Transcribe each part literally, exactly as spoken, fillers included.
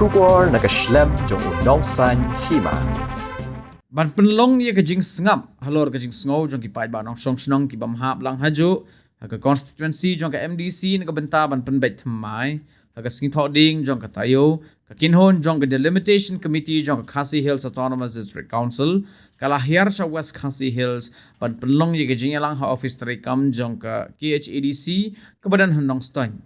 Khubor na ka shlem jong u nongsan hima. Ban pynlong ïa ka jingsngap halor ka jingsngew jong ki paidbah nongshong shnong ki bym hap lang hajuh ha ka constituency jong ka M D C na ka bynta ban pynbeit thymmai ha ka sngi Thohdieng jong ka taïew, ka kynhun jong ka Delimitation Committee jong ka Khasi Hills Autonomous District Council ka la hiar sha West Khasi Hills ban pynlong ïa ka jingïalang ha office treikam jong ka K H A D C kaba don ha Nongstoiñ.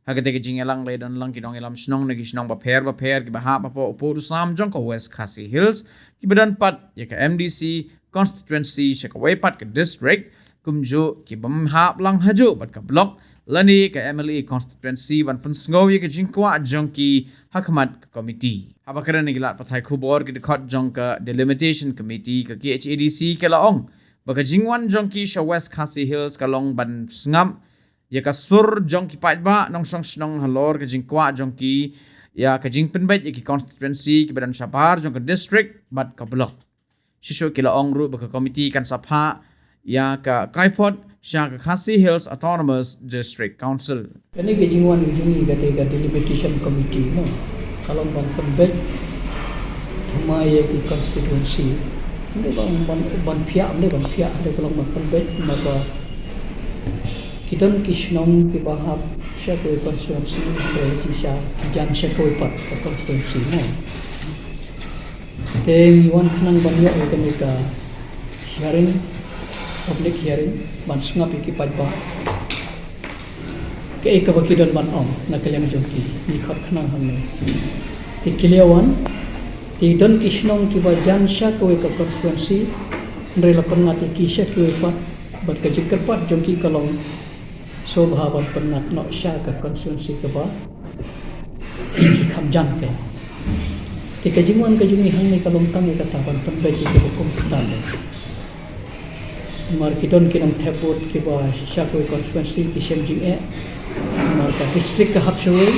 Ha katei ka jingïalang la don lang ki nongïalam shnong na ki shnong bapher bapher kiba hap hapoh u pud u sam jong ka West Khasi Hills, kiba don pat ïa ka M D C constituency sha kawei pat ka district, kumjuh ki bym hap lang hajuh bad ka block lane ka M L A constituency ban pynsngew ïa ka jingkwah jong ki ha khmat ka committee. Haba kren na ki lad pathai khubor ki dkhot jong ka Delimitation Committee ka K H A D C ki la ong ba ka jingwan jong ki sha West Khasi Hills ka long ban sngap ïa ka sur jong ki paidbah nongshong shnong halor ka jingkwah jong ki ïa ka jingpynbeit ïa ki constituency kiba don shabar jong ka district bad ka block. Shisha ki la ong ruh ba ka committee kan sa phah ïa ka kaiphod sha ka Khasi Hills Autonomous District Council. Kane ka jingwan ka jong ngi ka dei ka Delimitation Committee, no, ka long ban pynbeit thymmai ïa ki constituency. Ym dei ban, ban, ban phiah, ym dei ban phiah, hynrei ka long ban pynbeit namar ba ki don ki shnong kiba hap sha kawei constituency, hynrei ki sha, ki jan sha kawei pat ka constituency, no. Te ngi wan khnang ban ïoh ïa kane ka hearing, public hearing, ban sngap ïa ki paidbah kaei kaba ki don ban ong na ka liang jong ki. Ngi khot khnang hangne. Te ki la wan, te don ki shnong kiba jan sha kawei ka constituency, hynrei la pynngat ïa ki sha kawei pat, bad ka jingkyrpad jong ki ka long sngewbha ban pynngat noh sha ka constituency kaba ki kham jan. Te ka jingwan ka jong ngi hangne ka long tang ïa kata ban pynbeit ïa kaba kum kata. Namar ki don ki nongthep vote kiba sha kawei constituency ki shem jingeh. Namar ka district ka hap shawei,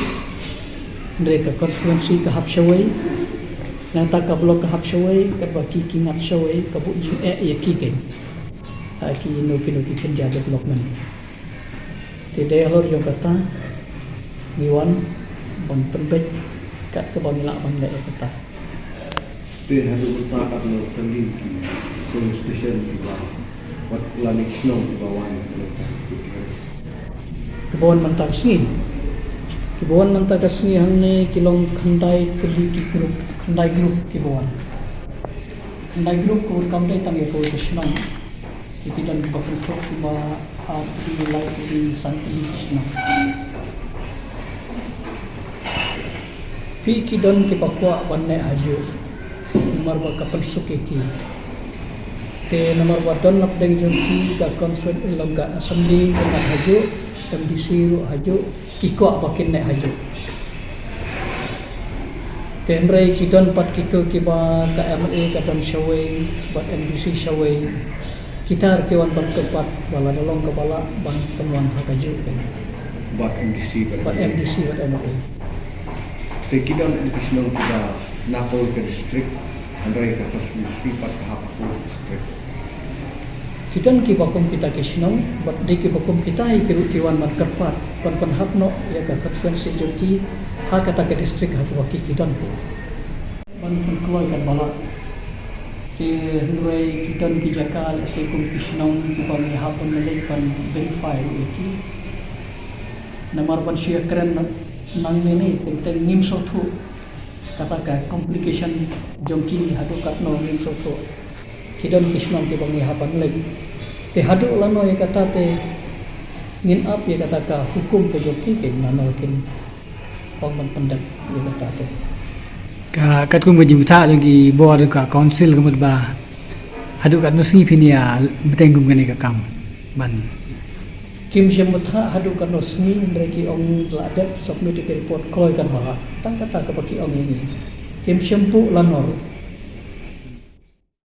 hynrei ka constituency ka hap shawei, nangta ka block ka hap shawei, kaba ki, ki ngat shawei, ka buh jingeh ïa ki keiñ ha kino kino ki kynja development. Te dei halor jong kata ngi wan ban pynbeit kat kaba ngi lah ban leh ïa kata. Te haduh mynta katno tylli ki polling station kiba, wat lane ki shnong kiba wan ïa kata. Kiba wan mynta ka sngi, kiba wan mynta ka sngi hangne ki long khyndai tylli ki group, khyndai group kiba wan. Khyndai group kaba kam dei tang ïa kawei ka shnong. Te ki don kiba kynthup kumba ar tylli, lai tylli, san tylli ki shnong. Phi, ki don kiba kwah ban neh hajuh namar ba ka pynsuk ïa ki. Te namar ba don napdeng jong ki ka constituency, long ka assembly ka ngat hajuh, M D C ruh hajuh, ki kwah ba kin neh hajuh. Te hynrei ki don pat kito kiba ka M L A ka don shawei bad M D C shawei. Kita ruh ki wan ban kyrpad ba lada long kaba lah ban pynwan ha kajuh kane. Bad M D C bad, bad M D C bad M L A. Te ki don ki shnong kiba na kawei ka district, hynrei ka constituency pat ka hap ha kawei ka district. Ki don kiba kum kita ki shnong, bad dei kiba kum kita hi ki ruh ki wan ban kyrpad ban pynhap noh ïa ka constituency jong ki ha kata ka district ha kaba ki, ki don. Ban pynkloi katba lah. Te hynrei ki don ki jaka, lehse kum ki shnong kiba ngi hap ban leit ban verify ruh ïa ki. Namar ban shu ïakren nangne ne, teng teng ngim sngewthuh kata ka complication jong ki haduh katno ngim sngewthuh. Ki don ki shnong kiba ngi hap ban leit. Te haduh lano ïa kata te ngin ap ïa kata ka hukum ka jong ki, keiñ lano kin ong ban pyndep ïa kata te. Ka, katkum ka jingbatai jong ki bor ka council ka mut ba haduh katno sngi phin ïa bteng kum kane ka kam ban. Kim shym bthah haduh katno sngi, hynrei ki ong la dep submit ïa ka report kloi katba lah. Tang kata kaba ki ong ïa ngi. Kim shym buh lano ruh.